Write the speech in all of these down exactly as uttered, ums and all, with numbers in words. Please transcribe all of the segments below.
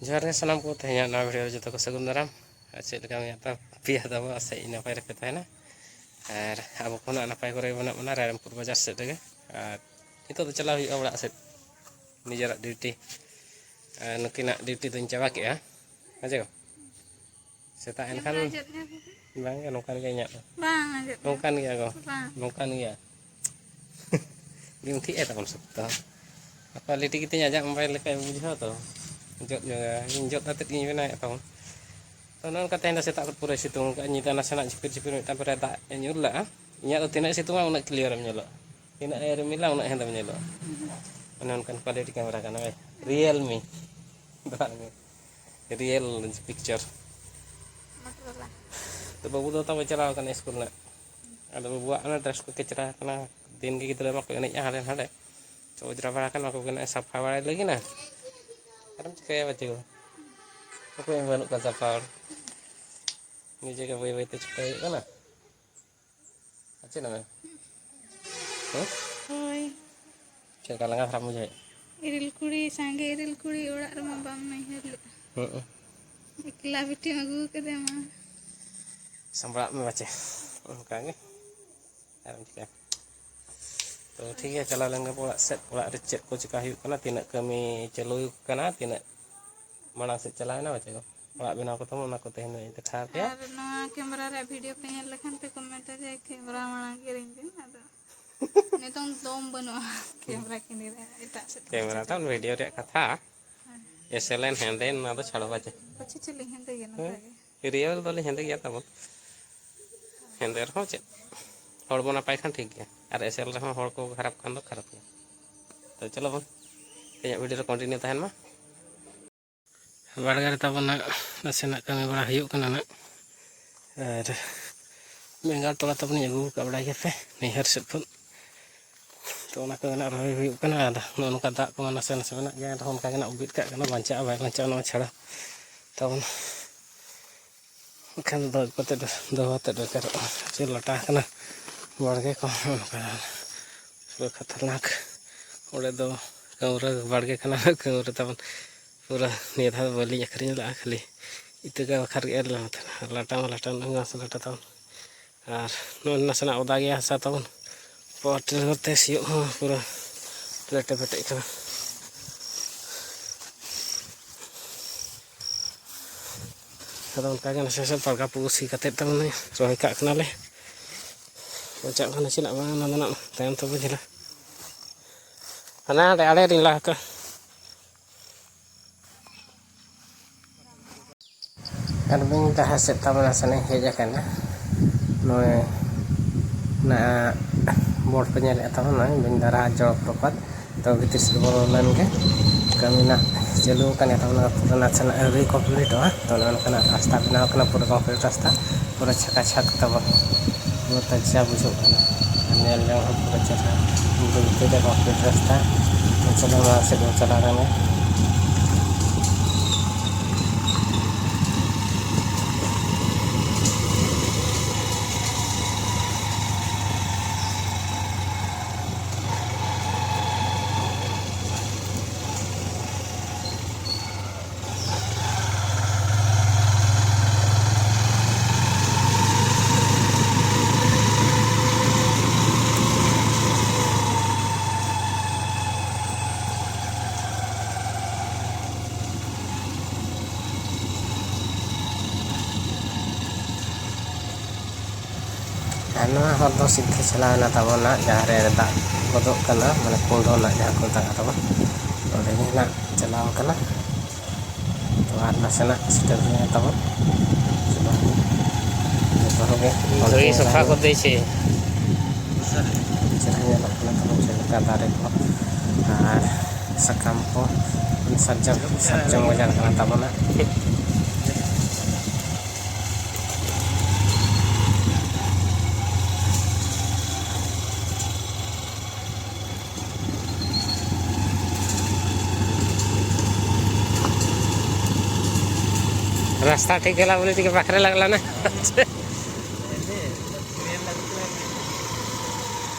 ᱡᱚᱦᱟᱨ ᱜᱮ ᱥᱟᱱᱟᱢ ᱠᱚ, ᱛᱮᱦᱮᱧᱟᱜ ᱱᱚᱣᱟ ᱵᱷᱤᱰᱤᱭᱳ ᱨᱮ ᱡᱚᱛᱚ ᱠᱚ ᱥᱟᱹᱜᱩᱱ ᱫᱟᱨᱟᱢ᱾ ᱟᱨ ᱪᱮᱫ ᱞᱮᱠᱟ ᱢᱮᱱᱟᱜ ᱯᱮᱭᱟ ᱛᱟᱵᱚ? ᱟᱥᱟᱭᱟᱹᱧ ᱱᱟᱯᱟᱭ ᱨᱮᱯᱮ ᱛᱟᱦᱮᱱᱟ᱾ ᱟᱨ ᱟᱵᱚ ᱠᱚ ᱱᱟᱜ ᱱᱟᱯᱟᱭ ᱠᱚᱨᱮ ᱜᱮ ᱢᱮᱱᱟᱜ ᱵᱚᱱᱟ ᱨᱟᱭᱨᱚᱝᱯᱩᱨ ᱵᱟᱡᱟᱨ ᱥᱮᱫ ᱨᱮᱜᱮ᱾ ᱟᱨ ᱱᱤᱛᱚᱜ ᱫᱚ ᱪᱟᱞᱟᱣ ᱦᱩᱭᱩᱜᱼᱟ ᱚᱲᱟᱜ ᱥᱮᱫ, ᱱᱤᱡᱮᱨᱟᱜ ᱰᱤᱭᱩᱴᱤ᱾ ᱟᱨ ᱱᱩᱠᱤᱱᱟᱜ ᱰᱤᱭᱩᱴᱤ ᱫᱚᱧ ᱪᱟᱵᱟ ᱠᱮᱜᱼᱟ᱾ ᱦᱮᱸ ᱪᱮ ᱜᱚ? ᱥᱮᱛᱟᱜ ᱮᱱᱠᱷᱟᱱ ᱪᱮᱫ ᱮᱢ ᱨᱚᱲ ᱦᱚᱪᱚᱭᱮᱫ ᱛᱟᱦᱮᱸ ᱠᱚ? ᱵᱟᱝ ᱜᱮ, ᱱᱚᱝᱠᱟᱱ ᱜᱮᱭᱟ ᱤᱧᱟᱹᱜ ᱫᱚ᱾ ᱵᱟᱝ ᱟᱸᱡᱚᱢᱚᱜ ᱠᱟᱱᱟ᱾ ᱱᱚᱝᱠᱟᱱ ᱜᱮᱭᱟ ᱜᱚ᱾ ᱵᱟᱝ᱾ ᱱᱚᱝᱠᱟᱱ ᱜᱮᱭᱟ᱾ ᱜᱮᱢ ᱴᱷᱤᱠ ᱮ ᱛᱟᱵᱚᱱ ᱥᱚᱠᱛᱚ᱾ ᱟᱯᱟ ᱞᱤᱴᱤ ᱠᱟᱛᱮᱧ ᱟᱡᱟᱜ ᱢᱳᱵᱟᱭᱤᱞ ᱞᱮᱠᱟᱭ ᱵᱩᱡᱷᱟᱹᱣ ᱛᱚ᱾ ᱡᱚᱫ ᱧᱚᱜᱟ᱾ ᱤᱧ ᱡᱚᱫ ᱠᱟᱛᱮᱫ ᱜᱤᱧ ᱵᱮᱱᱟᱣᱮᱫ ᱛᱟᱵᱚᱱ᱾ ᱛᱚ, ᱱᱚᱜᱼᱚ ᱱᱚᱝᱠᱟ ᱛᱮᱦᱮᱧ ᱫᱚ ᱥᱮᱛᱟᱜ ᱠᱷᱚᱱ ᱯᱩᱨᱟᱹᱭ ᱥᱤᱛᱩᱝ ᱟᱠᱟᱫᱼᱟ᱾ ᱧᱤᱫᱟᱹ ᱱᱟᱥᱮᱱᱟᱜ ᱡᱷᱤᱯᱤᱨ ᱡᱷᱤᱯᱤᱨ ᱢᱤᱫᱴᱟᱝ ᱵᱟᱨᱭᱟ ᱫᱟᱜ ᱮ ᱧᱩᱨ ᱞᱟᱜᱼᱟ᱾ ᱤᱧᱟᱹᱜ ᱫᱚ ᱛᱤᱱᱟᱹᱜ ᱮ ᱥᱤᱛᱩᱝᱟ, ᱩᱱᱟᱹᱜ ᱠᱞᱤᱭᱟᱨ ᱮᱢ ᱧᱮᱞᱚᱜᱼᱟ᱾ ᱛᱤᱱᱟᱹᱜ ᱮ ᱨᱤᱢᱤᱞᱟ, ᱩᱱᱟᱹᱜ ᱦᱮᱸᱫᱮᱢ ᱧᱮᱞᱚᱜᱼᱟ᱾ ᱚᱱᱮ ᱚᱱᱠᱟᱱ ᱠᱣᱟᱞᱤᱴᱤ ᱠᱮᱢᱮᱨᱟ ᱠᱟᱱᱟ ᱵᱷᱟᱭ᱾ ᱨᱤᱭᱮᱞᱢᱤ᱾ ᱫᱟᱜ ᱢᱮ᱾ Real picture. ᱢᱚᱴᱨᱳᱞᱟ᱾ ᱛᱚ, ᱵᱟᱹᱵᱩ ᱫᱚ ᱛᱟᱵᱚ ᱪᱟᱞᱟᱣ ᱟᱠᱟᱱᱟ ᱥᱠᱩᱞ ᱱᱟᱜ᱾ ᱟᱫᱚ ᱵᱟᱹᱵᱩᱣᱟᱜ ᱚᱱᱟ ᱰᱨᱮᱥ ᱠᱚ ᱠᱮᱪᱨᱟ ᱟᱠᱟᱱᱟ᱾ ᱫᱤᱱ ᱜᱮ ᱜᱤᱫᱽᱨᱟᱹ ᱢᱟᱠᱚ ᱮᱱᱮᱡᱼᱟ ᱦᱟᱸᱰᱮ ᱱᱟᱰᱮ᱾ ᱛᱚ, ᱚᱡᱽᱨᱟ ᱵᱟᱲᱟ ᱟᱠᱟᱱ ᱢᱟᱠᱚ ᱜᱮ ᱱᱟᱜ ᱥᱟᱯᱷᱟ ᱵᱟᱲᱟᱭ ᱞᱟᱹᱜᱤᱫ ᱱᱟ᱾ ᱟᱨᱮᱢ ᱪᱤᱠᱟᱹᱭᱟ ᱵᱟᱹᱪᱩ? ᱚᱠᱚᱭ ᱦᱚᱸ ᱵᱟᱹᱱᱩᱜ ᱠᱚᱣᱟ ᱥᱟᱯᱷᱟ ᱦᱚᱲ᱾ ᱱᱤᱡᱮ ᱜᱮ ᱵᱟᱹᱭ ᱵᱟᱹᱭ ᱛᱮ ᱪᱤᱠᱟᱹᱭ ᱦᱩᱭᱩᱜ ᱠᱟᱱᱟ᱾ ᱟᱨ ᱪᱮᱫ ᱮᱢ ᱢᱮᱱᱟ? ᱦᱮᱸ? ᱦᱳᱭ᱾ ᱪᱮᱫ ᱞᱮᱠᱟ ᱞᱟᱸᱜᱟ ᱫᱷᱟᱨᱟᱢ ᱵᱩᱡᱷᱟᱹᱣᱮᱫ? ᱤᱨᱤᱞ ᱠᱩᱲᱤ, ᱥᱟᱸᱜᱮ ᱤᱨᱤᱞ ᱠᱩᱲᱤ ᱚᱲᱟᱜ ᱨᱮᱢᱟ ᱵᱟᱢ ᱱᱟᱹᱭᱦᱟᱹᱨ ᱞᱮᱫᱼᱟ᱾ ᱦᱩᱸ᱾ ᱮᱠᱞᱟ ᱵᱤᱴᱤᱢ ᱟᱹᱜᱩ ᱠᱟᱫᱮᱭᱟ ᱢᱟ᱾ ᱥᱟᱢᱵᱲᱟᱜ ᱢᱮ ᱵᱟᱪᱮ᱾ ᱚᱱᱠᱟ ᱜᱮ᱾ ᱟᱨ ᱮᱢ ᱪᱤᱠᱟᱹᱭᱟ? ᱛᱚ, ᱴᱷᱤᱠ ᱜᱮᱭᱟ, ᱪᱟᱞᱟᱣ ᱞᱮᱱ ᱜᱮ ᱚᱲᱟᱜ ᱥᱮᱫ᱾ ᱚᱲᱟᱜ ᱨᱮ ᱪᱮᱫ ᱠᱚ ᱪᱤᱠᱟ ᱦᱩᱭᱩᱜ ᱠᱟᱱᱟ, ᱛᱤᱱᱟᱹᱜ ᱠᱟᱹᱢᱤ ᱪᱟᱹᱞᱩ ᱠᱟᱱᱟ, ᱛᱤᱱᱟᱹᱜ ᱢᱟᱲᱟᱝ ᱥᱮᱫ ᱪᱟᱞᱟᱣᱮᱱᱟ, ᱵᱟᱪᱮ ᱠᱚ? ᱚᱲᱟᱜ ᱵᱮᱱᱟᱣ ᱠᱚ ᱛᱟᱵᱚᱱ, ᱚᱱᱟ ᱠᱚ ᱛᱮᱦᱮᱧ ᱫᱚᱧ ᱫᱮᱠᱷᱟᱣ ᱟᱯᱮᱭᱟ᱾ ᱟᱨ ᱱᱚᱣᱟ ᱠᱮᱢᱮᱨᱟ ᱨᱮᱭᱟᱜ ᱵᱷᱤᱰᱤᱭᱳ ᱯᱮ ᱧᱮᱞ ᱞᱮᱠᱷᱟᱱ ᱯᱮ ᱠᱚᱢᱮᱱᱴᱟ ᱡᱮ, "ᱠᱮᱢᱮᱨᱟ ᱢᱟᱲᱟᱝ ᱠᱤᱨᱤᱧ ᱵᱤᱱ", ᱟᱫᱚ ᱱᱤᱛᱚᱝ ᱫᱚᱢ ᱵᱟᱹᱱᱩᱜᱼᱟ ᱠᱮᱢᱮᱨᱟ ᱠᱤᱨᱤᱧ ᱨᱮ, ᱮᱴᱟᱜ ᱥᱮᱫ ᱠᱚ ᱠᱮᱢᱮᱨᱟ ᱪᱟᱞᱟᱜ ᱛᱟᱢ, ᱠᱟᱱᱟ᱾ ᱵᱷᱤᱰᱤᱭᱳ ᱨᱮᱭᱟᱜ ᱠᱟᱛᱷᱟ᱾ ᱦᱮᱸ᱾ ᱮᱥᱮᱞᱮᱱ ᱦᱮᱸᱫᱮ, ᱱᱚᱣᱟ ᱫᱚ ᱪᱷᱟᱲᱚ ᱵᱟᱪᱮ᱾ ᱯᱟᱪᱷᱮ ᱪᱮᱫ ᱞᱤᱧ ᱦᱮᱸᱫᱮ ᱜᱮᱭᱟ ᱱᱚᱝᱠᱟ ᱦᱮᱸ᱾ ᱜᱮ? ᱨᱤᱭᱮᱞ ᱫᱚᱞᱤᱧ ᱦᱮᱸᱫᱮ ᱜᱮᱭᱟ ᱛᱟᱵᱚᱱ᱾ ᱦᱮᱸᱫᱮ ᱨᱮᱦᱚᱸ ᱪᱮᱫ, ᱦᱚᱲ ᱵᱚᱱ ᱱᱟᱯᱟᱭ ᱠᱷᱟᱱ ᱴᱷᱤᱠ ᱜᱮᱭᱟ, ᱟᱨ ᱮᱥᱮᱞ ᱨᱮᱦᱚᱸ ᱦᱚᱲ ᱠᱚ ᱠᱷᱟᱨᱟᱯ ᱠᱷᱟᱱ ᱫᱚ ᱠᱷᱟᱨᱟᱯ ᱜᱮᱭᱟ᱾ ᱛᱚ ᱪᱚᱞᱚ ᱵᱚᱱ, ᱤᱧᱟᱹᱜ ᱵᱷᱤᱰᱤᱭᱳ ᱨᱮ ᱠᱚᱱᱴᱤᱱᱤᱭᱩ ᱛᱟᱦᱮᱱ ᱢᱟ᱾ ᱵᱟᱲᱜᱮ ᱨᱮ ᱛᱟᱵᱚᱱ ᱱᱟᱜ ᱱᱟᱥᱮᱱᱟᱜ ᱠᱟᱹᱢᱤ ᱵᱟᱲᱟ ᱦᱩᱭᱩᱜ ᱠᱟᱱᱟ ᱱᱟᱜ, ᱟᱨ ᱵᱮᱸᱜᱟᱲ ᱛᱚᱞᱟ ᱛᱟᱵᱚᱱᱤᱧ ᱟᱹᱜᱩ ᱟᱠᱟᱫ ᱵᱟᱲᱟᱭ ᱜᱮᱯᱮ ᱱᱟᱹᱭᱦᱟᱹᱨ ᱥᱮᱫ ᱠᱷᱚᱱ᱾ ᱛᱚ ᱚᱱᱟ ᱠᱚᱜᱮ ᱱᱟᱜ ᱨᱚᱦᱚᱭ ᱦᱩᱭᱩᱜ ᱠᱟᱱᱟ᱾ ᱟᱨ ᱱᱚᱜᱼᱚ ᱱᱚᱝᱠᱟ ᱫᱟᱜ ᱠᱚᱢᱟ ᱱᱟᱥᱮ ᱱᱟᱥᱮ ᱢᱮᱱᱟᱜ ᱜᱮᱭᱟ, ᱮᱱ ᱨᱮᱦᱚᱸ ᱚᱱᱠᱟ ᱜᱮ ᱱᱟᱜ ᱩᱵᱤᱫ ᱠᱟᱜ ᱠᱟᱱᱟ, ᱵᱟᱧᱪᱟᱜᱼᱟ ᱵᱟᱭ ᱵᱟᱧᱪᱟᱜᱼᱟ ᱚᱱᱟ ᱢᱟ ᱪᱷᱟᱲᱟ ᱛᱟᱵᱚᱱ᱾ ᱮᱱᱠᱷᱟᱱ ᱫᱚ ᱟᱹᱜᱩ ᱠᱟᱛᱮ ᱫᱚᱦᱚ ᱠᱟᱛᱮ ᱫᱚᱨᱠᱟᱨᱚᱜᱼᱟ᱾ ᱪᱮᱫ ᱞᱟᱴᱟ ᱟᱠᱟᱱᱟ ᱵᱟᱲᱜᱮ ᱠᱚ, ᱱᱚᱜᱼᱚ ᱱᱚᱝᱠᱟ ᱯᱩᱨᱟᱹ ᱠᱷᱟᱛᱟᱨᱱᱟᱠ᱾ ᱚᱸᱰᱮ ᱫᱚ ᱠᱟᱹᱣᱨᱟᱹ ᱵᱟᱲᱜᱮ ᱠᱟᱱᱟ, ᱠᱟᱹᱣᱨᱟᱹ ᱛᱟᱵᱚᱱ ᱯᱩᱨᱟᱹ ᱱᱤᱭᱟᱹ ᱫᱷᱟᱣ ᱫᱚ ᱵᱟᱹᱞᱤᱧ ᱟᱹᱠᱷᱨᱤᱧ ᱞᱮᱫᱼᱟ, ᱠᱷᱟᱹᱞᱤ ᱤᱛᱟᱹ ᱜᱮ ᱵᱟᱠᱷᱟᱨ ᱜᱮ ᱮᱨ ᱞᱮᱱᱟ᱾ ᱞᱟᱴᱟ ᱢᱟ ᱞᱟᱴᱟ ᱨᱮᱱᱟᱜ ᱜᱷᱟᱥ ᱞᱟᱴᱟ ᱛᱟᱵᱚᱱ, ᱟᱨ ᱱᱚᱜᱼᱚᱭ ᱱᱟᱥᱮᱱᱟᱜ ᱚᱫᱟ ᱜᱮᱭᱟ ᱦᱟᱥᱟ ᱛᱟᱵᱚᱱ, ᱯᱟᱣᱟᱨ ᱴᱤᱞᱟᱨ ᱛᱮ ᱥᱤᱭᱳᱜ ᱦᱚᱸ ᱯᱩᱨᱟᱹ ᱞᱮᱴᱮ ᱯᱮᱴᱮᱜ ᱠᱟᱱᱟ᱾ ᱟᱫᱚ ᱚᱱᱠᱟᱜᱮ ᱱᱟᱥᱮ ᱱᱟᱥᱮ ᱯᱟᱲᱜᱟ ᱯᱩᱜᱩ ᱥᱤ ᱠᱟᱛᱮᱫ ᱛᱟᱵᱚᱱ ᱨᱚᱦᱚᱭ ᱠᱟᱜ ᱠᱟᱱᱟᱞᱮ᱾ ᱵᱟᱧᱪᱟᱜ ᱠᱟᱱᱟ ᱪᱮᱫᱟᱜ ᱵᱟᱝ, ᱚᱱᱟ ᱫᱚ ᱱᱟᱜ ᱛᱟᱭᱚᱢ ᱛᱮᱵᱚ ᱧᱮᱞᱟ᱾ ᱦᱟᱱᱟ ᱦᱟᱸᱰᱮ ᱟᱲᱮ ᱨᱤᱧ ᱞᱟ ᱠᱟᱜᱼᱟ᱾ ᱟᱨ ᱵᱤᱧ ᱰᱟᱦᱟᱨ ᱥᱮᱫ ᱛᱟᱵᱚᱱ ᱱᱟᱥᱮᱱᱟᱜ ᱦᱮᱡ ᱟᱠᱟᱱᱟ᱾ ᱱᱚᱜᱼᱚᱭ ᱚᱱᱟ ᱵᱳᱨᱰ ᱯᱮ ᱧᱮᱞᱮᱫ ᱛᱟᱵᱚᱱᱟ, ᱵᱤᱧ ᱫᱷᱟᱨᱟ ᱡᱚᱞᱚᱯᱨᱚᱯᱟᱛ᱾ ᱛᱚ ᱵᱷᱤᱛᱤᱨ ᱥᱮᱫ ᱵᱚᱞᱚ ᱞᱮᱱ ᱜᱮ᱾ ᱠᱟᱹᱢᱤ ᱱᱟᱜ ᱪᱟᱹᱞᱩ ᱟᱠᱟᱱ, ᱮᱠᱷᱚᱱ ᱚᱱᱟ ᱯᱩᱨᱟᱹ ᱱᱟᱥᱮᱱᱟᱜ ᱟᱹᱣᱨᱤ ᱠᱚᱢᱯᱞᱤᱴᱚᱜᱼᱟ᱾ ᱛᱚ ᱱᱚᱜᱼᱚ ᱱᱚᱝᱠᱟᱱᱟᱜ ᱨᱟᱥᱛᱟ ᱵᱮᱱᱟᱣ ᱠᱟᱱᱟ, ᱯᱩᱨᱟᱹ ᱠᱚᱝᱠᱨᱤᱴ ᱨᱟᱥᱛᱟ, ᱯᱩᱨᱟᱹ ᱪᱷᱟᱠᱟ ᱪᱷᱟᱠ ᱛᱟᱵᱚᱱ, ᱯᱩᱨᱟᱹ ᱛᱟᱡᱟ ᱵᱩᱡᱷᱟᱹᱜ ᱠᱟᱱᱟ᱾ ᱟᱨ ᱧᱮᱞ ᱡᱚᱝ ᱦᱚᱸ ᱯᱩᱨᱟᱹ ᱪᱮᱦᱨᱟ, ᱵᱷᱤᱛᱤᱨ ᱨᱮ ᱠᱚᱝᱠᱨᱤᱴ ᱨᱟᱥᱛᱟ᱾ ᱛᱚ ᱪᱚᱞᱚ ᱱᱚᱣᱟ ᱥᱮᱫ ᱵᱚᱱ ᱪᱟᱞᱟᱣ ᱞᱮᱱ ᱜᱮ᱾ ᱟᱨ ᱱᱚᱣᱟ ᱦᱚᱨ ᱫᱚ ᱥᱤᱫᱷᱟᱹ ᱪᱟᱞᱟᱣ ᱮᱱᱟ ᱛᱟᱵᱚᱱᱟ, ᱡᱟᱦᱟᱸ ᱨᱮ ᱫᱟᱜ ᱜᱚᱫᱚᱜ ᱠᱟᱱᱟ, ᱢᱟᱱᱮ ᱠᱩᱸᱰᱚ ᱨᱮᱱᱟᱜ ᱡᱟᱦᱟᱸ ᱠᱚ ᱢᱮᱛᱟᱜ ᱠᱟᱱ ᱛᱟᱵᱚᱱ, ᱚᱸᱰᱮ ᱜᱮ ᱱᱟᱜ ᱪᱟᱞᱟᱣ ᱠᱟᱱᱟ᱾ ᱛᱚ ᱟᱨ ᱱᱟᱥᱮᱱᱟᱜ ᱥᱮᱴᱮᱨ ᱦᱩᱭ ᱮᱱᱟ ᱛᱟᱵᱚᱱ᱾ ᱡᱚᱛᱚ ᱦᱚᱲ ᱜᱮ ᱫᱷᱩᱲᱤ ᱥᱟᱯᱷᱟ ᱠᱚᱨᱛᱮ ᱥᱮ᱾ ᱪᱮᱦᱨᱟ ᱧᱮᱞᱚᱜ ᱠᱟᱱᱟ ᱛᱟᱵᱚᱱ ᱪᱮᱫ ᱞᱮᱠᱟ ᱫᱟᱨᱮ ᱠᱚ ᱟᱨ ᱥᱟᱠᱟᱢ ᱠᱚ, ᱥᱟᱨᱡᱚᱢ, ᱥᱟᱨᱡᱚᱢ ᱜᱟᱡᱟᱲ ᱠᱟᱱᱟ ᱛᱟᱵᱚᱱᱟ᱾ ᱨᱟᱥᱛᱟ ᱴᱷᱤᱠ ᱜᱮᱞᱟ ᱵᱚᱞᱮ ᱛᱮᱜᱮ ᱯᱟᱠᱷᱨᱮ ᱞᱟᱜᱞᱟ ᱱᱟ᱾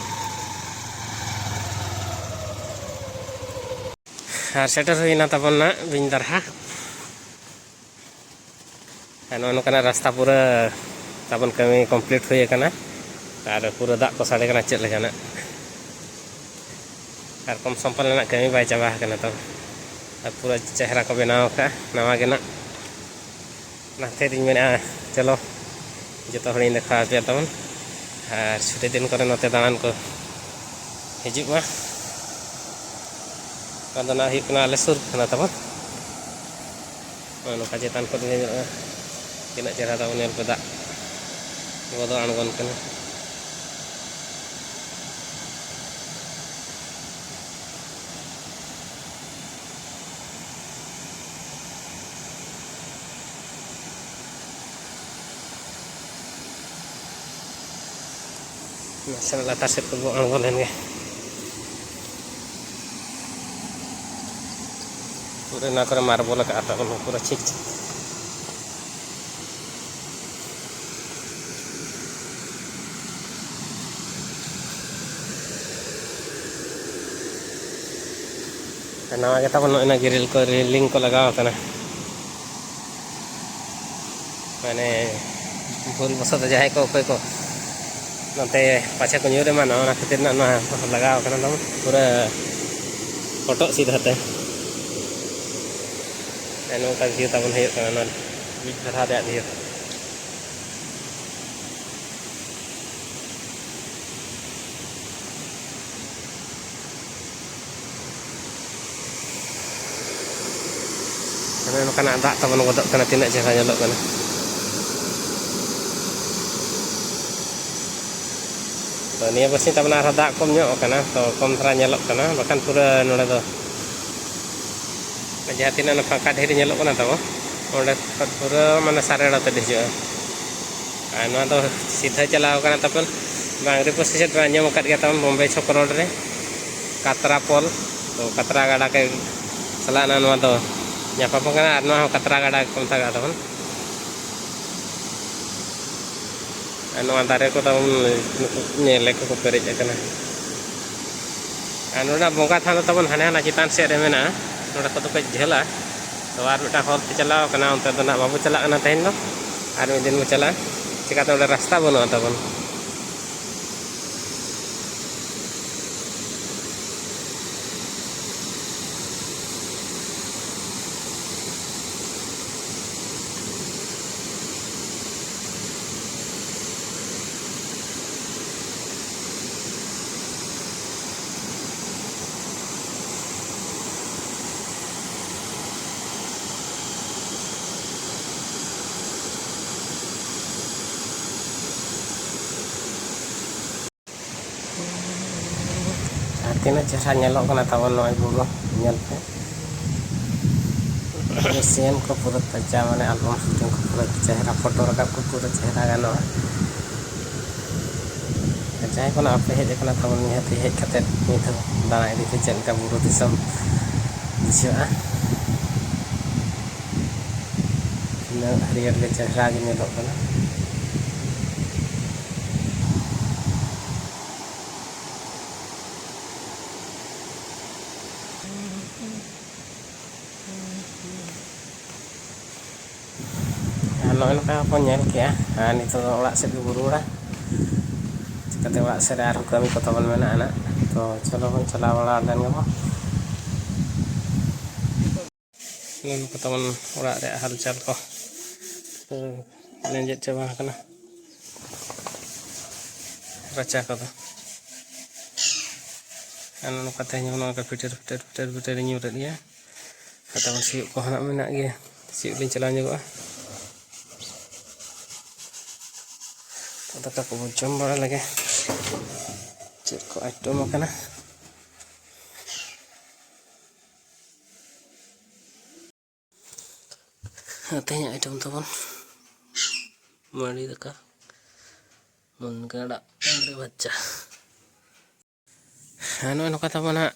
ᱟᱨ ᱥᱮᱴᱮᱨ ᱦᱩᱭᱱᱟ ᱛᱟᱵᱚᱱ ᱱᱟᱜ ᱵᱤᱧ ᱫᱟᱨᱦᱟ᱾ ᱟᱨ ᱱᱚᱜᱼᱚ ᱱᱚᱝᱠᱟᱱᱟᱜ ᱨᱟᱥᱛᱟ ᱯᱩᱨᱟᱹ ᱛᱟᱵᱚᱱ ᱠᱟᱹᱢᱤ complete ᱦᱩᱭ ᱟᱠᱟᱱᱟ᱾ ᱟᱨ ᱯᱩᱨᱟᱹ ᱫᱟᱜ ᱠᱚ ᱥᱟᱰᱮ ᱠᱟᱱᱟ ᱪᱮᱫ ᱞᱮᱠᱟᱱᱟᱜ᱾ ᱟᱨ ᱠᱚᱢ ᱥᱚᱢ ᱯᱟᱞᱮᱱᱟᱜ ᱠᱟᱹᱢᱤ ᱵᱟᱭ ᱪᱟᱵᱟ ᱟᱠᱟᱱᱟ ᱛᱚ᱾ ᱟᱨ ᱯᱩᱨᱟᱹ ᱪᱮᱦᱨᱟ ᱠᱚ ᱵᱮᱱᱟᱣ ᱟᱠᱟᱫᱼᱟ ᱱᱟᱣᱟ ᱜᱮ ᱱᱟᱜ᱾ ᱚᱱᱟᱛᱮ ᱫᱚᱧ ᱢᱮᱱᱮᱫᱼᱟ, ᱪᱚᱞᱚ ᱡᱚᱛᱚ ᱦᱚᱲᱤᱧ ᱫᱮᱠᱷᱟᱣ ᱟᱯᱮᱭᱟ ᱛᱟᱵᱚᱱ᱾ ᱟᱨ ᱪᱷᱩᱴᱤ ᱫᱤᱱ ᱠᱚᱨᱮ ᱱᱚᱛᱮ ᱫᱟᱬᱟᱱ ᱠᱚ ᱦᱤᱡᱩᱜ ᱢᱟ᱾ ᱱᱚᱣᱟ ᱫᱚ ᱱᱟᱜ ᱦᱩᱭᱩᱜ ᱠᱟᱱᱟ ᱟᱞᱮ ᱥᱩᱨ ᱠᱟᱱᱟ ᱛᱟᱵᱚᱱ᱾ ᱱᱚᱜᱼᱚ ᱱᱚᱝᱠᱟ ᱪᱮᱛᱟᱱ ᱠᱷᱚᱱ ᱜᱮ ᱧᱮᱞᱚᱜᱼᱟ, ᱛᱤᱱᱟᱹᱜ ᱪᱮᱦᱨᱟ ᱛᱟᱵᱚᱱ ᱧᱮᱞ ᱯᱮ, ᱫᱟᱜ ᱵᱚᱫᱚᱞ ᱟᱬᱜᱚᱱ ᱠᱟᱱᱟ᱾ ᱱᱟᱥᱮᱱᱟᱜ ᱞᱟᱛᱟᱨ ᱥᱮᱫ ᱠᱚᱵᱚ ᱟᱬᱜᱚ ᱞᱮᱱ ᱜᱮ᱾ ᱯᱩᱨᱟᱹ ᱱᱚᱣᱟ ᱠᱚᱨᱮ ᱢᱟᱨᱵᱚᱞ ᱟᱠᱟᱫᱼᱟ ᱛᱟᱵᱚᱱ, ᱯᱩᱨᱟᱹ ᱪᱷᱤᱠ ᱪᱷᱤᱠ᱾ ᱱᱟᱣᱟ ᱜᱮ ᱛᱟᱵᱚᱱ ᱱᱚᱜᱼᱚᱭ ᱱᱟ ᱜᱨᱤᱞ ᱠᱚ, ᱨᱮᱞᱤᱝ ᱠᱚ ᱞᱟᱜᱟᱣ ᱟᱠᱟᱱᱟ᱾ ᱢᱟᱱᱮ ᱵᱷᱩᱞ ᱵᱚᱥᱚᱛᱚ ᱡᱟᱦᱟᱸᱭ ᱠᱚ, ᱚᱠᱚᱭ ᱠᱚ ᱱᱚᱛᱮ ᱯᱟᱪᱷᱮ ᱠᱚ ᱧᱩᱨ ᱮᱢᱟᱱᱟ, ᱚᱱᱟ ᱠᱷᱟᱹᱛᱤᱨ ᱱᱟᱜ ᱱᱚᱣᱟ ᱞᱟᱜᱟᱣ ᱠᱟᱱᱟ ᱛᱟᱵᱚᱱ ᱯᱩᱨᱟᱹ ᱦᱚᱴᱚᱜ ᱥᱤᱫᱷᱟᱹ ᱛᱮ᱾ ᱱᱚᱝᱠᱟ ᱵᱷᱤᱭᱩ ᱛᱟᱵᱚᱱ ᱦᱩᱭᱩᱜ ᱠᱟᱱᱟ ᱱᱚᱣᱟ ᱵᱤᱪ ᱫᱷᱟᱨᱟ ᱨᱮᱭᱟᱜ ᱵᱷᱤᱭᱩ᱾ ᱚᱱᱮ ᱱᱚᱝᱠᱟᱱᱟᱜ ᱫᱟᱜ ᱛᱟᱵᱚᱱ ᱜᱚᱫᱚᱜ ᱠᱟᱱᱟ, ᱛᱤᱱᱟᱹᱜ ᱪᱮᱦᱨᱟ ᱧᱮᱞᱚᱜ ᱠᱟᱱᱟ᱾ ᱛᱚ, ᱱᱤᱭᱟᱹ ᱵᱟᱨᱥᱤᱧ ᱛᱟᱵᱚᱱ ᱟᱨᱦᱚᱸ ᱫᱟᱜ ᱠᱚᱢ ᱧᱚᱜ ᱠᱟᱱᱟ, ᱛᱚ ᱠᱚᱢ ᱫᱷᱟᱨᱟ ᱧᱮᱞᱚᱜ ᱠᱟᱱᱟ, ᱵᱟᱠᱷᱟᱱ ᱯᱩᱨᱟᱹ ᱱᱚᱰᱮ ᱫᱚ ᱡᱟᱦᱟᱸ ᱛᱤᱱᱟᱹᱜ ᱚᱱᱟ ᱯᱷᱟᱸᱠᱟ ᱰᱷᱤᱨ ᱧᱮᱞᱚᱜ ᱠᱟᱱᱟ ᱛᱟᱵᱚ, ᱚᱸᱰᱮ ᱠᱷᱚᱱ ᱯᱩᱨᱟᱹ ᱢᱟᱱᱮ ᱥᱟᱨᱮᱲ ᱟᱛᱮᱫ ᱦᱤᱡᱩᱜᱼᱟ᱾ ᱟᱨ ᱱᱚᱣᱟ ᱫᱚ ᱥᱤᱫᱷᱟᱹ ᱪᱟᱞᱟᱣ ᱠᱟᱱᱟ ᱛᱟᱵᱚᱱ ᱵᱟᱝᱨᱤᱯᱳ ᱥᱮ ᱪᱮᱫ ᱯᱮ ᱟᱸᱡᱚᱢ ᱟᱠᱟᱫ ᱜᱮᱭᱟ ᱛᱟᱵᱚᱱ, ᱵᱳᱢᱵᱮ ᱪᱷᱚᱠ ᱨᱳᱰ ᱨᱮ ᱠᱟᱛᱨᱟ ᱯᱳᱞ᱾ ᱛᱚ ᱠᱟᱛᱨᱟ ᱜᱟᱰᱟ ᱜᱮ ᱥᱟᱞᱟᱜ ᱱᱚᱣᱟ ᱫᱚ ᱧᱟᱯᱟᱢ ᱠᱟᱱᱟ, ᱟᱨ ᱱᱚᱣᱟ ᱦᱚᱸ ᱠᱟᱛᱨᱟ ᱜᱟᱰᱟ ᱜᱮᱠᱚ ᱢᱮᱛᱟᱜᱟᱜᱼᱟ ᱛᱟᱵᱚᱱ᱾ ᱟᱨ ᱱᱚᱣᱟ ᱫᱟᱨᱮ ᱠᱚ ᱛᱟᱵᱚᱱ ᱱᱩᱠᱩ ᱧᱮᱞ ᱞᱮᱠᱚ ᱠᱚ ᱯᱮᱨᱮᱡ ᱟᱠᱟᱱᱟ᱾ ᱟᱨ ᱱᱚᱰᱮ ᱵᱚᱸᱜᱟ ᱛᱷᱟᱱ ᱫᱚ ᱛᱟᱵᱚᱱ ᱦᱟᱱᱮ ᱦᱟᱱᱟ ᱪᱮᱛᱟᱱ ᱥᱮᱫ ᱨᱮ ᱢᱮᱱᱟᱜᱼᱟ᱾ ᱱᱚᱰᱮ ᱠᱷᱚᱱ ᱫᱚ ᱠᱟᱹᱡ ᱡᱷᱟᱹᱞᱟ, ᱛᱚ ᱟᱨ ᱢᱤᱫᱴᱟᱝ ᱦᱚᱨ ᱛᱮ ᱪᱟᱞᱟᱣ ᱠᱟᱱᱟ, ᱚᱱᱛᱮ ᱫᱚ ᱱᱟᱜ ᱵᱟᱵᱚ ᱪᱟᱞᱟᱜ ᱠᱟᱱᱟ ᱛᱮᱦᱮᱧ ᱫᱚ, ᱟᱨ ᱢᱤᱫ ᱫᱤᱱ ᱵᱚ ᱪᱟᱞᱟᱜᱼᱟ, ᱪᱤᱠᱟᱹᱛᱮ ᱚᱸᱰᱮ ᱨᱟᱥᱛᱟ ᱵᱟᱹᱱᱩᱜᱼᱟ ᱛᱟᱵᱚᱱ᱾ ᱟᱨ ᱛᱤᱱᱟᱹᱜ ᱪᱮᱦᱨᱟ ᱧᱮᱞᱚᱜ ᱠᱟᱱᱟ ᱛᱟᱵᱚᱱ ᱱᱚᱜᱼᱚᱭ ᱵᱩᱨᱩ, ᱧᱮᱞ ᱯᱮ᱾ ᱥᱤᱱ ᱠᱚ ᱯᱩᱨᱟᱹ ᱛᱟᱡᱟ, ᱢᱟᱱᱮ ᱟᱞᱵᱟᱢ ᱥᱩᱴᱤᱝ ᱠᱚ ᱯᱩᱨᱟᱹ ᱪᱮᱦᱨᱟ, ᱯᱷᱳᱴᱳ ᱨᱟᱠᱟᱵ ᱠᱚ ᱯᱩᱨᱟᱹ ᱪᱮᱦᱨᱟ ᱜᱟᱱᱚᱜᱼᱟ᱾ ᱡᱟᱦᱟᱸᱭ ᱠᱷᱚᱱᱟᱜ ᱟᱯᱮ ᱦᱮᱡ ᱟᱠᱟᱱᱟ ᱛᱟᱵᱚᱱ, ᱱᱤᱦᱟᱹᱛ ᱦᱮᱡ ᱠᱟᱛᱮᱫ ᱢᱤᱫ ᱫᱷᱟᱣ ᱫᱟᱬᱟ ᱤᱫᱤ ᱯᱮ, ᱪᱮᱫ ᱞᱮᱠᱟ ᱵᱩᱨᱩ ᱫᱤᱥᱚᱢ ᱵᱩᱡᱷᱟᱹᱜᱼᱟ᱾ ᱛᱤᱱᱟᱹᱜ ᱦᱟᱹᱨᱭᱟᱹᱲ ᱜᱮ ᱪᱮᱦᱨᱟ ᱜᱮ ᱧᱮᱞᱚᱜ ᱠᱟᱱᱟ᱾ ᱟᱨ ᱱᱚᱜᱼᱚᱭ ᱱᱚᱝᱠᱟ ᱵᱚᱱ ᱧᱮᱞ ᱠᱮᱜᱼᱟ, ᱟᱨ ᱱᱤᱛᱚᱜ ᱫᱚ ᱚᱲᱟᱜ ᱥᱮᱫ ᱜᱮᱵᱚ ᱨᱩᱣᱟᱹᱲᱟ᱾ ᱪᱤᱠᱟᱹᱛᱮ ᱚᱲᱟᱜ ᱥᱮᱫ ᱨᱮ ᱟᱨᱦᱚᱸ ᱠᱟᱹᱢᱤ ᱠᱚ ᱛᱟᱵᱚᱱ ᱢᱮᱱᱟᱜᱼᱟ ᱱᱟᱜ᱾ ᱛᱚ ᱪᱚᱞᱚ ᱵᱚᱱ ᱪᱟᱞᱟᱣ ᱵᱟᱲᱟ ᱞᱮᱱ ᱜᱮᱵᱚᱱ᱾ ᱱᱚᱜᱼᱚ ᱱᱚᱝᱠᱟ ᱛᱟᱵᱚᱱ ᱚᱲᱟᱜ ᱨᱮᱭᱟᱜ ᱦᱟᱞᱪᱟᱞ ᱠᱚ᱾ ᱛᱚ ᱞᱮᱸᱡᱮᱫ ᱪᱟᱵᱟ ᱟᱠᱟᱱᱟ ᱨᱟᱪᱟ ᱠᱚᱫᱚ᱾ ᱟᱨ ᱱᱚᱜᱼᱚ ᱱᱚᱝᱠᱟ ᱛᱮᱦᱮᱧ ᱦᱚᱸ ᱱᱚᱜᱼᱚ ᱱᱚᱝᱠᱟ ᱯᱤᱴᱤᱨ ᱯᱤᱴᱤᱨ ᱯᱤᱴᱤᱨ ᱯᱤᱴᱤᱨ ᱤᱧ ᱧᱩᱨ ᱮᱫ ᱜᱮᱭᱟ᱾ ᱟᱨ ᱛᱟᱵᱚᱱ ᱥᱤᱭᱳᱜ ᱠᱚᱦᱚᱸ ᱱᱟᱜ ᱢᱮᱱᱟᱜ ᱜᱮᱭᱟ, ᱥᱤᱭᱳᱜ ᱞᱤᱧ ᱪᱟᱞᱟᱣ ᱧᱚᱜᱚᱜᱼᱟ᱾ ᱛᱚ ᱫᱟᱠᱟ ᱠᱚᱵᱚᱱ ᱡᱚᱢ ᱵᱟᱲᱟ ᱞᱮᱜᱮ, ᱪᱮᱫ ᱠᱚ ᱟᱭᱴᱮᱢ ᱟᱠᱟᱱᱟ᱾ ᱛᱮᱦᱮᱧᱟᱜ ᱟᱭᱴᱮᱢ ᱛᱟᱵᱚᱱ ᱢᱟᱹᱰᱤ ᱫᱟᱠᱟ, ᱢᱩᱱᱜᱟᱹ ᱟᱲᱟᱜ ᱟᱹᱞᱩ ᱵᱷᱟᱡᱟ᱾ ᱦᱮᱸ, ᱱᱚᱜᱼᱚᱭ ᱱᱚᱝᱠᱟ ᱛᱟᱵᱚᱱ ᱦᱟᱸᱜ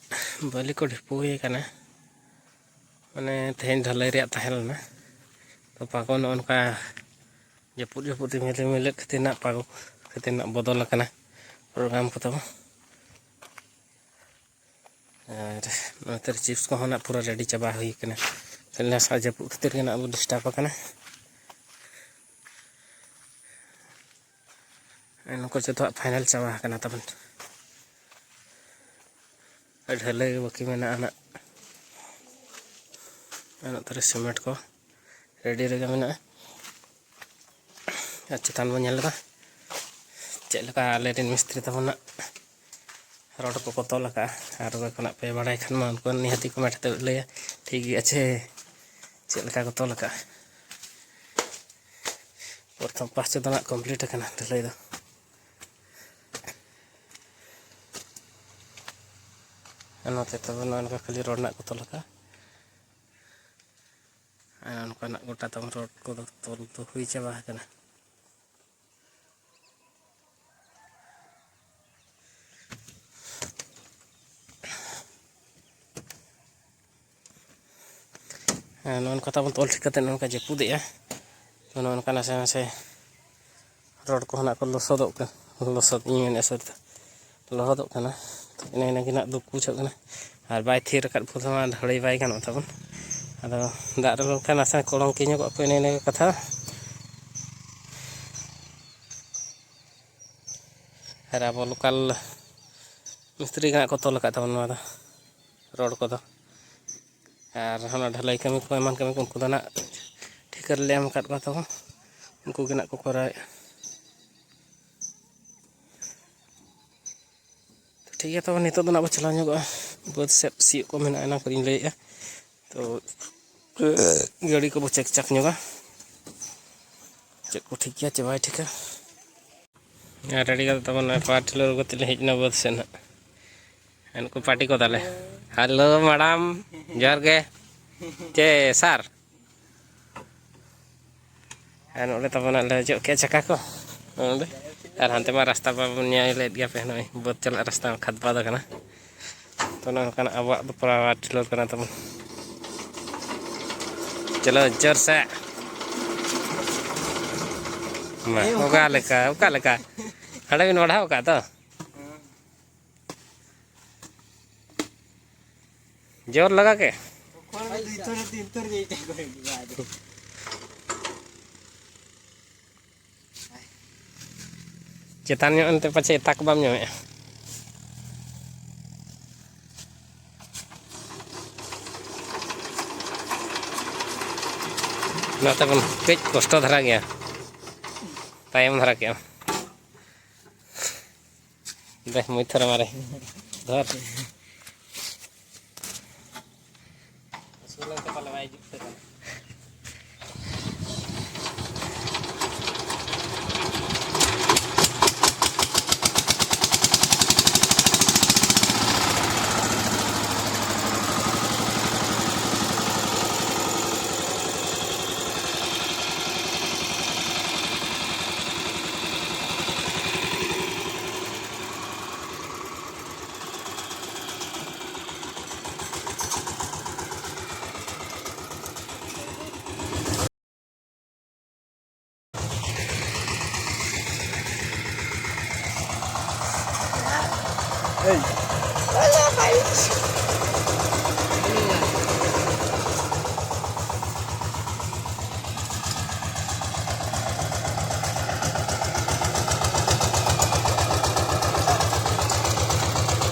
ᱵᱟᱹᱞᱤ ᱠᱚ ᱰᱷᱤᱯᱩ ᱦᱩᱭ ᱟᱠᱟᱱᱟ᱾ ᱢᱟᱱᱮ ᱛᱮᱦᱮᱧ ᱰᱷᱟᱹᱞᱟᱹᱭ ᱨᱮᱭᱟᱜ ᱛᱟᱦᱮᱸ ᱞᱮᱱᱟ, ᱛᱚ ᱯᱟᱠᱚ ᱱᱚᱜᱼᱚ ᱱᱚᱝᱠᱟ ᱡᱟᱹᱯᱩᱫ ᱡᱟᱹᱯᱩᱫ ᱨᱤᱢᱤᱞ ᱨᱤᱢᱤᱞ ᱞᱮᱫ ᱠᱷᱟᱹᱛᱤᱨ ᱱᱟᱜ ᱯᱟᱠᱚ ᱠᱷᱟᱹᱛᱤᱨ ᱱᱟᱜ ᱵᱚᱫᱚᱞ ᱟᱠᱟᱱᱟ ᱯᱨᱳᱜᱨᱟᱢ ᱠᱚ ᱛᱟᱵᱚᱱ᱾ ᱟᱨ ᱱᱚᱛᱮ ᱨᱮ ᱪᱤᱯᱥ ᱠᱚᱦᱚᱸ ᱱᱟᱜ ᱯᱩᱨᱟᱹ ᱨᱮᱰᱤ ᱪᱟᱵᱟ ᱦᱩᱭ ᱠᱟᱱᱟ᱾ ᱠᱷᱟᱹᱞᱤ ᱱᱟᱥᱮ ᱡᱟᱹᱯᱩᱫ ᱠᱷᱟᱹᱛᱤᱨ ᱜᱮ ᱱᱟᱜ ᱵᱚ ᱰᱤᱥᱴᱟᱵᱽ ᱟᱠᱟᱱᱟ᱾ ᱱᱩᱠᱩ ᱡᱚᱛᱚᱣᱟᱜ ᱯᱷᱟᱭᱱᱟᱞ ᱪᱟᱵᱟ ᱟᱠᱟᱱᱟ ᱛᱟᱵᱚᱱ᱾ ᱟᱨ ᱰᱷᱟᱹᱞᱟᱹᱭ ᱜᱮ ᱵᱟᱹᱠᱤ ᱢᱮᱱᱟᱜᱼᱟ ᱱᱟᱜ᱾ ᱟᱨ ᱱᱚᱛᱮ ᱨᱮ ᱥᱤᱢᱮᱱᱴ ᱠᱚ ᱨᱮᱰᱤ ᱨᱮᱜᱮ ᱢᱮᱱᱟᱜᱼᱟ᱾ ᱟᱨ ᱪᱮᱛᱟᱱ ᱵᱚᱱ ᱧᱮᱞ ᱞᱮᱫᱟ ᱪᱮᱫ ᱞᱮᱠᱟ ᱟᱞᱮ ᱨᱮᱱ ᱢᱤᱥᱛᱨᱤ ᱛᱟᱵᱚᱱ ᱱᱟᱜ ᱨᱚᱰ ᱠᱚᱠᱚ ᱛᱚᱞ ᱟᱠᱟᱫᱼᱟ᱾ ᱟᱨ ᱚᱠᱚᱭ ᱠᱷᱚᱱᱟᱜ ᱯᱮ ᱵᱟᱲᱟᱭ ᱠᱷᱟᱱ ᱢᱟ ᱩᱱᱠᱩ ᱱᱤᱦᱟᱹᱛᱤ ᱠᱚᱢᱮᱱᱴ ᱛᱮ ᱞᱟᱹᱭᱟ ᱴᱷᱤᱠ ᱜᱮᱭᱟ ᱪᱮ ᱪᱮᱫ ᱞᱮᱠᱟ ᱠᱚ ᱛᱚᱞ ᱟᱠᱟᱫᱼᱟ᱾ ᱯᱨᱚᱛᱷᱚᱢ ᱯᱟᱥ ᱛᱮᱫᱚ ᱱᱟᱜ ᱠᱚᱢᱯᱞᱤᱴ ᱟᱠᱟᱱᱟ ᱰᱷᱟᱹᱞᱟᱹᱭ ᱫᱚ᱾ ᱟᱨ ᱱᱚᱛᱮ ᱛᱟᱵᱚᱱ ᱱᱚᱜᱼᱚ ᱱᱚᱝᱠᱟ ᱠᱷᱟᱹᱞᱤ ᱨᱚᱰ ᱨᱮᱱᱟᱜ ᱠᱚ ᱛᱚᱞ ᱟᱠᱟᱫᱼᱟ᱾ ᱟᱨ ᱚᱱᱠᱟᱱᱟᱜ ᱜᱚᱴᱟ ᱛᱟᱵᱚᱱ ᱨᱚᱰ ᱠᱚᱫᱚ ᱛᱚᱞ ᱫᱚ ᱦᱩᱭ ᱪᱟᱵᱟ ᱟᱠᱟᱱᱟ᱾ ᱦᱮᱸ, ᱱᱚᱜᱼᱚ ᱱᱚᱝᱠᱟ ᱛᱟᱵᱚᱱ ᱛᱚᱞ ᱴᱷᱤᱠ ᱠᱟᱛᱮ ᱱᱚᱜᱼᱚ ᱱᱚᱝᱠᱟ ᱡᱟᱹᱯᱩᱫᱮᱜᱼᱟ᱾ ᱛᱚ, ᱱᱚᱜᱼᱚ ᱱᱚᱝᱠᱟ ᱱᱟᱥᱮ ᱱᱟᱥᱮ ᱨᱚᱰ ᱠᱚᱦᱚᱸ ᱱᱟᱜ ᱠᱚ ᱞᱚᱥᱚᱫᱚᱜ ᱠᱟᱱᱟ, ᱞᱚᱥᱚᱫ ᱤᱧ ᱢᱮᱱᱮᱫᱼᱟ, ᱥᱚᱨᱤ, ᱞᱚᱦᱚᱫᱚᱜ ᱠᱟᱱᱟ᱾ ᱛᱚ, ᱮᱱᱮ ᱮᱱᱮ ᱜᱮ ᱱᱟᱜ ᱫᱩᱠ ᱵᱩᱡᱷᱟᱹᱜ ᱠᱟᱱᱟ᱾ ᱟᱨ ᱵᱟᱭ ᱛᱷᱤᱨ ᱟᱠᱟᱫ ᱵᱷᱳᱨ ᱢᱟ ᱰᱷᱟᱹᱲᱟᱹᱭ ᱵᱟᱭ ᱜᱟᱱᱚᱜ ᱛᱟᱵᱚᱱ᱾ ᱟᱫᱚ ᱫᱟᱜ ᱨᱮ ᱞᱮᱱᱠᱷᱟᱱ ᱱᱟᱥᱮ ᱠᱚᱲᱚᱝ ᱠᱤᱧᱚᱜᱚᱜ ᱟᱠᱚ, ᱮᱱᱮ ᱮᱱᱮ ᱜᱮ ᱠᱟᱛᱷᱟ᱾ ᱟᱨ ᱟᱵᱚ ᱞᱳᱠᱟᱞ ᱢᱤᱥᱛᱨᱤ ᱜᱮ ᱱᱟᱜ ᱠᱚ ᱛᱚᱞ ᱟᱠᱟᱫ ᱛᱟᱵᱚᱱ ᱱᱚᱣᱟ ᱫᱚ, ᱨᱚᱰ ᱠᱚᱫᱚ᱾ ᱟᱨ ᱦᱟᱱᱟ ᱰᱷᱟᱹᱞᱟᱹᱭ ᱠᱟᱹᱢᱤ ᱠᱚ, ᱮᱢᱟᱱ ᱠᱟᱹᱢᱤ ᱠᱚ, ᱩᱱᱠᱩ ᱫᱚ ᱱᱟᱜ ᱴᱷᱤᱠᱟᱹ ᱨᱮᱞᱮ ᱮᱢ ᱟᱠᱟᱫ ᱠᱚᱣᱟ ᱛᱟᱵᱚᱱ, ᱩᱱᱠᱩ ᱜᱮ ᱱᱟᱜ ᱠᱚ ᱠᱚᱨᱟᱣᱮᱫᱼᱟ᱾ ᱛᱚ, ᱴᱷᱤᱠ ᱜᱮᱭᱟ, ᱛᱚᱵᱮ ᱱᱤᱛᱚᱜ ᱫᱚ ᱱᱟᱜ ᱵᱚ ᱪᱟᱞᱟᱣ ᱧᱚᱜᱚᱜᱼᱟ ᱵᱟᱹᱫᱽ ᱥᱮᱫ, ᱥᱤᱭᱳᱜ ᱠᱚ ᱢᱮᱱᱟᱜᱼᱟ, ᱮᱱᱟᱝ ᱠᱷᱚᱱᱤᱧ ᱞᱟᱹᱭᱮᱫᱼᱟ᱾ ᱛᱚ, ᱜᱟᱹᱰᱤ ᱠᱚᱵᱚ ᱪᱮᱠ ᱪᱟᱠ ᱧᱚᱜᱟ, ᱪᱮᱫ ᱠᱚ ᱴᱷᱤᱠ ᱜᱮᱭᱟ ᱪᱮ ᱵᱟᱭ ᱴᱷᱤᱠᱟ᱾ ᱟᱨ ᱨᱮᱰᱤ ᱠᱟᱛᱮ ᱛᱟᱵᱚᱱ ᱱᱚᱜᱼᱚᱭ ᱯᱟᱣᱟᱨ ᱴᱤᱞᱟᱨ ᱟᱹᱜᱩ ᱠᱟᱛᱮ ᱞᱮ ᱦᱮᱡ ᱮᱱᱟ ᱵᱟᱹᱫᱽ ᱥᱮᱫ ᱱᱟᱜ᱾ ᱟᱨ ᱱᱩᱠᱩ ᱯᱟᱨᱴᱤ ᱠᱚ ᱛᱟᱞᱮ᱾ ᱦᱮᱞᱳ ᱢᱮᱰᱟᱢ, ᱡᱚᱦᱟᱨ ᱜᱮ᱾ ᱪᱮ ᱥᱟᱨ? ᱟᱨ ᱱᱚᱰᱮ ᱛᱟᱵᱚᱱ ᱟᱞᱮ ᱚᱡᱚᱜ ᱠᱮᱫ ᱪᱟᱠᱟ ᱠᱚ ᱱᱚᱰᱮ᱾ ᱟᱨ ᱦᱟᱱᱛᱮ ᱢᱟ ᱨᱟᱥᱛᱟ ᱵᱟᱵᱚᱱ ᱧᱮᱞ ᱞᱮᱫ ᱜᱮᱭᱟ ᱯᱮ, ᱱᱚᱜᱼᱚᱭ ᱵᱟᱹᱫᱽ ᱪᱟᱞᱟᱜ ᱨᱟᱥᱛᱟ ᱢᱟ ᱠᱷᱟᱫᱽ ᱵᱟᱫᱽ ᱟᱠᱟᱱᱟ᱾ ᱛᱚ, ᱱᱚᱝᱠᱟᱱᱟᱜ ᱟᱵᱚᱣᱟᱜ ᱫᱚ ᱯᱟᱣᱟᱨ ᱴᱤᱞᱟᱨ ᱠᱟᱱᱟ ᱛᱟᱵᱚᱱ᱾ ᱪᱚᱞᱚ ᱡᱳᱨ ᱥᱮ᱾ ᱢᱟ, ᱚᱠᱟ ᱞᱮᱠᱟ, ᱚᱠᱟ ᱞᱮᱠᱟ? ᱦᱟᱸᱰᱮ ᱵᱤᱱ ᱵᱟᱲᱦᱟᱣ ᱟᱠᱟᱫ ᱛᱚ? ᱡᱳᱨ ᱞᱟᱜᱟ ᱠᱮ᱾ ᱪᱮᱛᱟᱱ ᱧᱚᱜ ᱮᱱᱛᱮ ᱯᱟᱪᱷᱮ ᱮᱛᱟ ᱠᱚ ᱵᱟᱢ ᱧᱟᱢᱮᱫᱼᱟ᱾ ᱚᱱᱟᱛᱮ ᱵᱚᱱ ᱠᱟᱹᱡ ᱠᱚᱥᱴᱚ ᱫᱷᱟᱨᱟ ᱜᱮᱭᱟ, ᱛᱟᱭᱚᱢ ᱫᱷᱟᱨᱟ ᱠᱮᱜᱼᱟ᱾ ᱫᱮ, ᱢᱩᱭ ᱛᱷᱚᱨ ᱢᱟᱨᱮ᱾ ᱫᱷᱚᱨ᱾ ᱟᱹᱥᱩᱞ ᱞᱮᱱᱛᱮ ᱯᱟᱞᱮ ᱵᱟᱭ ᱡᱩᱛ ᱠᱟᱱᱟ᱾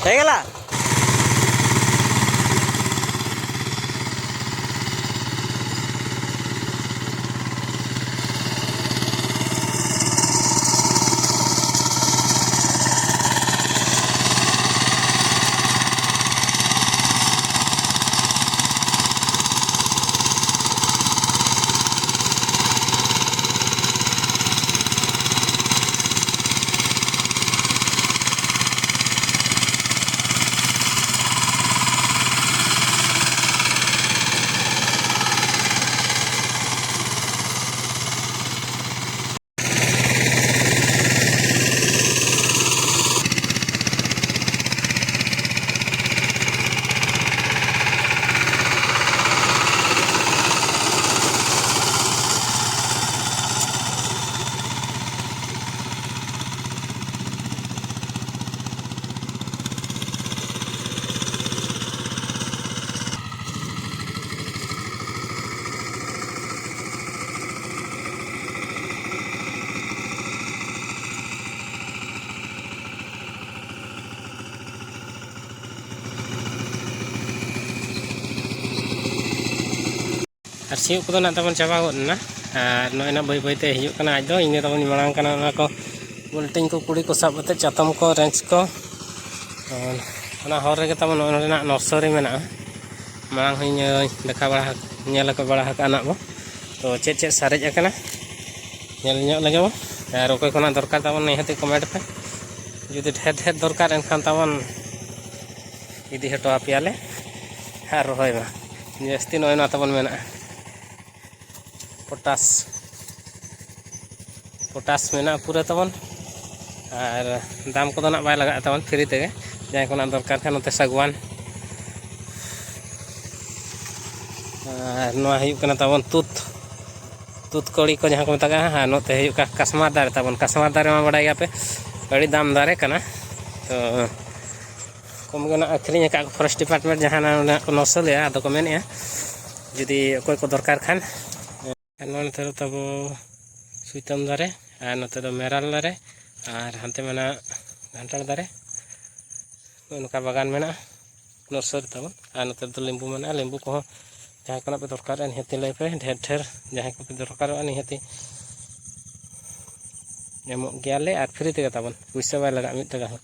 ᱦᱮᱸ ᱜᱮᱞᱟ᱾ ᱟᱨ ᱥᱤᱭᱳᱜ ᱠᱚᱫᱚ ᱱᱟᱜ ᱛᱟᱵᱚᱱ ᱪᱟᱵᱟ ᱜᱚᱫ ᱮᱱᱟ᱾ ᱟᱨ ᱱᱚᱜᱼᱚᱭ ᱱᱟᱜ ᱵᱟᱹᱭ ᱵᱟᱹᱭᱛᱮ ᱦᱤᱡᱩᱜ ᱠᱟᱱᱟ ᱟᱡ ᱫᱚ᱾ ᱤᱧ ᱫᱚ ᱛᱟᱵᱚᱱ ᱢᱟᱲᱟᱝ ᱠᱟᱱᱟ ᱚᱱᱟ ᱠᱚ ᱵᱩᱞᱴᱤᱱ ᱠᱚ, ᱠᱩᱲᱤ ᱠᱚ ᱥᱟᱵ ᱠᱟᱛᱮ ᱪᱟᱛᱚᱢ ᱠᱚ, ᱨᱮᱸᱡᱽ ᱠᱚ᱾ ᱟᱨ ᱚᱱᱟ ᱦᱚᱨ ᱨᱮᱜᱮ ᱛᱟᱵᱚᱱ ᱱᱚᱜᱼᱚᱭ ᱱᱚᱰᱮᱱᱟᱜ ᱱᱚᱨᱥᱟᱨᱤ ᱢᱮᱱᱟᱜᱼᱟ᱾ ᱢᱟᱲᱟᱝ ᱦᱚᱸᱧ ᱫᱮᱠᱷᱟᱣ ᱵᱟᱲᱟ, ᱧᱮᱞ ᱟᱠᱚ ᱵᱟᱲᱟ ᱟᱠᱟᱫᱼᱟ ᱱᱟᱜ ᱵᱚ᱾ ᱛᱚ ᱪᱮᱫ ᱪᱮᱫ ᱥᱟᱨᱮᱡ ᱟᱠᱟᱱᱟ ᱧᱮᱞ ᱧᱚᱜ ᱞᱮᱜᱮ ᱵᱚ᱾ ᱟᱨ ᱚᱠᱚᱭ ᱠᱚ ᱱᱟᱜ ᱫᱚᱨᱠᱟᱨ ᱛᱟᱵᱚᱱ ᱱᱤᱦᱟᱹᱛ comment ᱯᱮ᱾ ᱡᱩᱫᱤ ᱰᱷᱮᱨ ᱰᱷᱮᱨ ᱫᱚᱨᱠᱟᱨ ᱮᱱᱠᱷᱟᱱ ᱛᱟᱵᱚᱱ ᱤᱫᱤ ᱦᱚᱴᱚ ᱟᱯᱮᱭᱟᱞᱮ ᱟᱨ ᱨᱚᱦᱚᱭ ᱢᱟ᱾ ᱡᱟᱹᱥᱛᱤ ᱱᱚᱜᱼᱚᱭ ᱱᱚᱣᱟ ᱛᱟᱵᱚᱱ ᱢᱮᱱᱟᱜᱼᱟ ᱯᱚᱴᱟᱥ, ᱯᱚᱴᱟᱥ ᱢᱮᱱᱟᱜᱼᱟ ᱯᱩᱨᱟᱹ ᱛᱟᱵᱚᱱ᱾ ᱟᱨ ᱫᱟᱢ ᱠᱚᱫᱚ ᱱᱟᱜ ᱵᱟᱭ ᱞᱟᱜᱟᱜ ᱛᱟᱵᱚᱱ, free ᱛᱮᱜᱮ᱾ ᱡᱟᱦᱟᱸᱭ ᱠᱚ ᱱᱟᱜ ᱫᱚᱨᱠᱟᱨ ᱠᱷᱟᱱ ᱱᱚᱛᱮ ᱥᱟᱜᱣᱟᱱ᱾ ᱟᱨ ᱱᱚᱣᱟ ᱦᱩᱭᱩᱜ ᱠᱟᱱᱟ ᱛᱟᱵᱚᱱ ᱛᱩᱛ, ᱛᱩᱛ ᱠᱚᱲᱤ ᱠᱚ ᱡᱟᱦᱟᱸ ᱠᱚ ᱢᱮᱛᱟᱜᱼᱟ᱾ ᱟᱨ ᱱᱚᱛᱮ ᱦᱩᱭᱩᱜ ᱠᱟᱱᱟ ᱠᱟᱥᱢᱟᱨ ᱫᱟᱨᱮ ᱛᱟᱵᱚᱱ᱾ ᱠᱟᱥᱢᱟᱨ ᱫᱟᱨᱮ ᱢᱟ ᱵᱟᱲᱟᱭ ᱜᱮᱭᱟᱯᱮ, ᱟᱹᱰᱤ ᱫᱟᱢ ᱫᱟᱨᱮ ᱠᱟᱱᱟ᱾ ᱛᱚ ᱠᱚᱢ ᱜᱮ ᱱᱟᱜ ᱟᱹᱠᱷᱨᱤᱧ ᱟᱠᱟᱫ ᱠᱚ forest department, ᱡᱟᱦᱟᱸ ᱱᱟᱜ ᱚᱸᱰᱮ ᱱᱟᱜ ᱠᱚ ᱱᱚᱥᱚᱞᱮᱜᱼᱟ, ᱟᱫᱚ ᱠᱚ ᱢᱮᱱᱮᱫᱼᱟ ᱡᱩᱫᱤ ᱚᱠᱚᱭ ᱠᱚ ᱫᱚᱨᱠᱟᱨ ᱠᱷᱟᱱ᱾ ᱟᱨ ᱱᱚᱣᱟ ᱱᱚᱛᱮ ᱫᱚ ᱛᱟᱵᱚ ᱥᱩᱭᱛᱟᱢ ᱫᱟᱨᱮ, ᱟᱨ ᱱᱚᱛᱮ ᱫᱚ ᱢᱮᱨᱟᱞ ᱫᱟᱨᱮ, ᱟᱨ ᱦᱟᱱᱛᱮ ᱢᱮᱱᱟᱜ ᱜᱷᱟᱱᱴᱟᱲ ᱫᱟᱨᱮ᱾ ᱱᱚᱜᱼᱚ ᱱᱚᱝᱠᱟ ᱵᱟᱜᱟᱱ ᱢᱮᱱᱟᱜᱼᱟ ᱱᱚᱨᱥᱟᱨᱤ ᱛᱟᱵᱚᱱ᱾ ᱟᱨ ᱱᱚᱛᱮ ᱫᱚ ᱞᱮᱵᱩ ᱢᱮᱱᱟᱜᱼᱟ᱾ ᱞᱮᱵᱩ ᱠᱚᱦᱚᱸ ᱡᱟᱦᱟᱸᱭ ᱠᱚ ᱱᱟᱜ ᱯᱮ ᱫᱚᱨᱠᱟᱨᱚᱜᱼᱟ ᱱᱤᱦᱟᱹᱛᱤ ᱞᱟᱹᱭ ᱯᱮ, ᱰᱷᱮᱨ ᱰᱷᱮᱨ ᱡᱟᱦᱟᱸᱭ ᱠᱚᱯᱮ ᱫᱚᱨᱠᱟᱨᱚᱜᱼᱟ ᱱᱤᱦᱟᱹᱛᱤ ᱮᱢᱚᱜ ᱜᱮᱭᱟᱞᱮ, ᱟᱨ free ᱛᱮᱜᱮ ᱛᱟᱵᱚᱱ, ᱯᱩᱭᱥᱟᱹ ᱵᱟᱭ ᱞᱟᱜᱟᱜᱼᱟ ᱢᱤᱫ ᱴᱟᱠᱟ ᱦᱚᱸ᱾